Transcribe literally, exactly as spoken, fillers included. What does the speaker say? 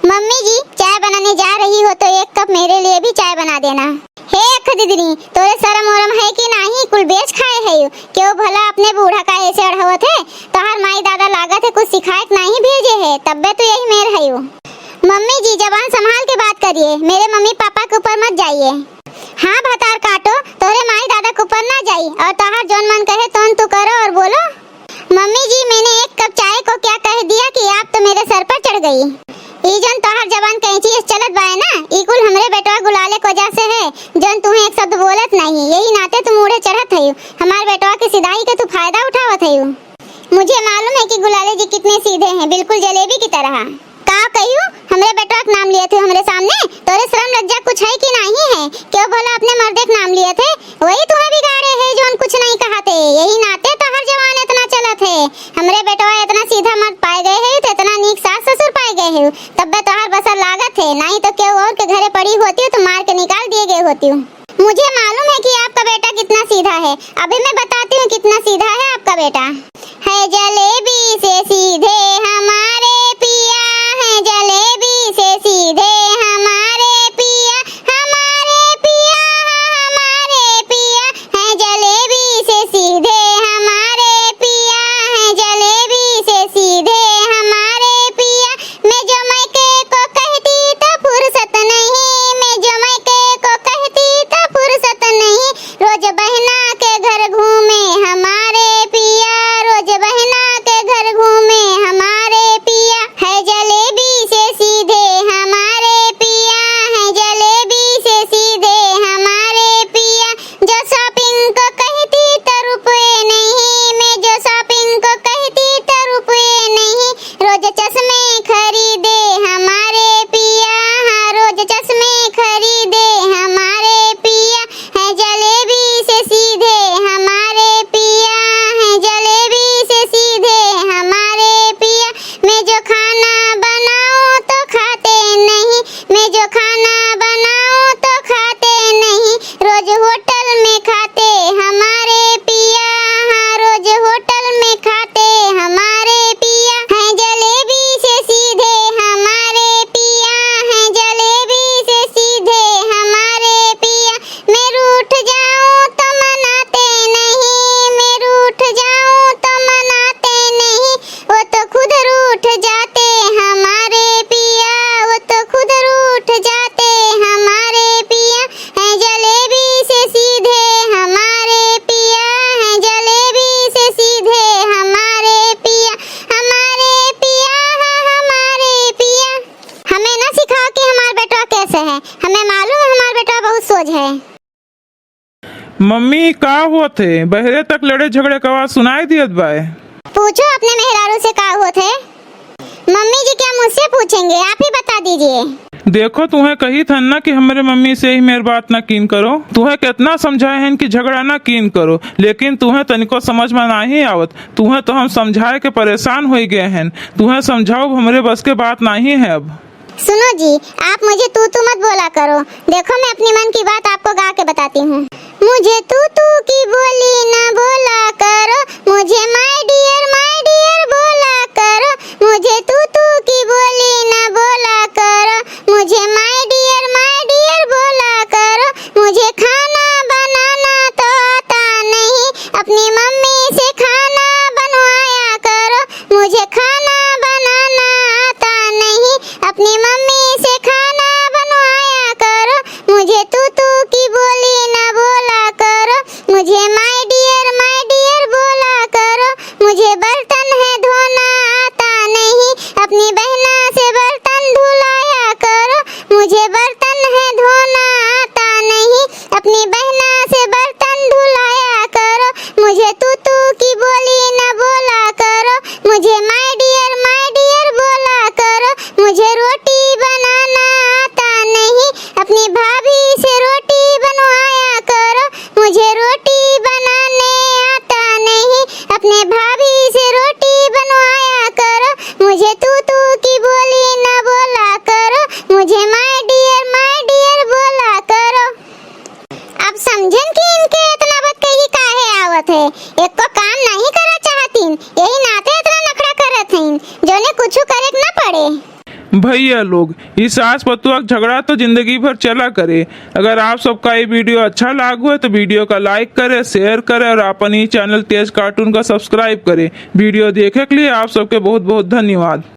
मम्मी जी, चाय बनाने जा रही हो तो एक कप मेरे लिए भी चाय बना देना। हे अख दिदनी, तोरे सरम ओरम है कि नाही? कुल बेच खाए है यू। केहू भला अपने बूढ़ा का ऐसे अढ़वत है? तोहार माई दादा लागत है कुछ सिखाए के नाही भेजे है, तब्बे तो यही मेर है यू। मम्मी जी, जबान संभाल के बात करिए, मेरे मम्मी पापा के ऊपर मत जाइए। हाँ भतार काटो, तोहरे माई दादा के ऊपर ना जाई और तोहार जौन मन कहे तौन तू करो और बोलो। मम्मी जी, मैंने एक कप चाय को क्या कह दिया कि आप तो मेरे सर पर चढ़ गई। ई जौन तोहार जबान कैंची से चलत बाए ना, ई कुल हमरे बेटवा गुलाले के वजह से है, जौन तुहे एक शब्द बोलत नहीं, यही नाते तू मूढ़े चढ़त है। हमार बेटवा की सिधाई के तू फायदा उठावत है। मुझे मालूम है कि गुलाले जी कितने सीधे हैं, बिल्कुल जलेबी की तरह। का कहियो, हमरे बेटवा के नाम लियत हो हमरे सामने? तोरे शर्म लज्जा कुछ है कि नाही है? केहू भला अपने मर्दे के नाम लियत है? वही तुहे बिगाड़े है जौन कुछ नहीं कहत है, यही नाते तोहर जबान इतना चलत है। हमरे बेटवा इतना सीधा मर्द पाए गए है तो इतना नीक सास ससुर पाए गए है, तब्बे तोहर बसर लागत है, नाही तो केहू और के घरे पड़ी होती तो मार के निकाल दिए गए होती। मुझे मालूम है कि आपका बेटा कितना सीधा है। अभी मैं बताती हूँ कितना सीधा है आपका बेटा। है जलेबी से सीधे हमारे पिया, है जलेबी से सीधे हमारे पिया, हमारे पिया, हाँ, हमारे पिया। है जलेबी से सीधे हमारे पिया, है जलेबी से सीधे हमारे पिया। मैं जो मैके को कहती तो फुर्सत नहीं, मैं जो मैके को कहती तो फुर्सत नहीं। रोज बहना के घर घूमे हमारे पिया, रोज बहना के घर घूमे हमारे पिया। है जलेबी से सीधे हमारे पिया, है जलेबी से सीधे हमारे पिया। जो shopping को कहती तो रुपये नहीं, मैं जो shopping को कहती तो रुपये नहीं। रोज चश्मे खरीदे हमारे पिया, हाँ, रोज चश्मे खरीदे हमारे पिया। है जलेबी से सीधे हमारे पिया, है जलेबी से सीधे हमारे पिया। मैं जो खाना बनाऊं तो खाते नहीं, मैं जो खाना बनाऊं तो खाते नहीं। रोज होटल में खाते हमारे पिया, हाँ, रोज होटल में खाते हमारे पिया। है जलेबी से सीधे हमारे पिया, है जलेबी से सीधे हमारे पिया। मैं रूठ जाऊं तो मनाते नहीं, मैं रूठ जाऊं तो मनाते नहीं। वो तो खुद रूठ जाते हमारे पिया, वो तो खुद रूठ जाते हमारे पिया। है जलेबी से सीधे हमारे पिया, है जलेबी से सीधे हमारे पिया, हमारे पिया, हाँ, हमारे पिया। हमें ना सिखाओ कि हमार बेटवा कैसे है, हमें मालूम है हमार बेटवा बहुत सोझ है। मम्मी, का होत है? बहरे तक लड़े झगड़े का आवाज सुनाई दियत बाय। पूछो अपने मेहरारू से का होत है। मम्मी जी क्या मुझसे पूछेंगे, आप ही बता दीजिए। देखो, तुहें कही थन ना कि हमरे मम्मी से यही मेर बात ना कीन करो। तुहें कितना समझाए हैं कि झगड़ा ना कीन करो, लेकिन तुहें तनिको समझ में नाही आवत। तुहें तो हम समझाए के परेशान होई गए हैं। तुहें समझाओ, हमरे बस के बात नाही है अब। सुनो जी, आप मुझे तू तू मत बोला करो। देखो, मैं अपनी मन की बात आपको गा के बताती हूँ। मुझे तू तू की बोली ना बोला करो, मुझे my dear my dear बोला करो। मुझे तू तू की बोली ना बोला करो, मुझे my dear my dear बोला करो। मुझे खाना बनाना तो आता नहीं, अपनी मम्मी से खाना बनवाया करो। मुझे खाना बनाना आता नहीं, अपनी मम्मी से खाना बनवाया करो। मुझे तू तू की बोली ना बोला करो, मुझे my dear my dear बोला करो। मुझे बर्तन है धोना आता नहीं, अपनी बहना से बर्तन धुलाया करो। मुझे बर्तन है धोना आता नहीं, अपनी बहना से बर्तन धुलाया करो। मुझे तू तू की बोली ना बोला करो, मुझे my dear my dear बोला करो। मुझे रोटी बनाना आता नहीं, अपनी भाभी से रोटी बनवाया करो। मुझे रोटी बनाने आता नहीं, अपने भाभी से रोटी बनवाया करो। मुझे तू तू की बोली ना बोला करो, मुझे my dear my dear बोला करो। अब समझेन कि इनके इतना बतकही काहे आवत है। एको काम नहीं करा चाहतीन, यही नाते इतना नखड़ा करत हईन, जोने कुछु करे के ना पड़े। भई, भैया लोग, ई सास पतुआ के झगड़ा तो जिंदगी भर चला करे। अगर आप सबका ये वीडियो अच्छा लागो है तो वीडियो का लाइक करे, शेयर करे और अपन ई चैनल तेज कार्टून का सब्सक्राइब करे। वीडियो देखे के लिए आप सबके बहुत बहुत धन्यवाद।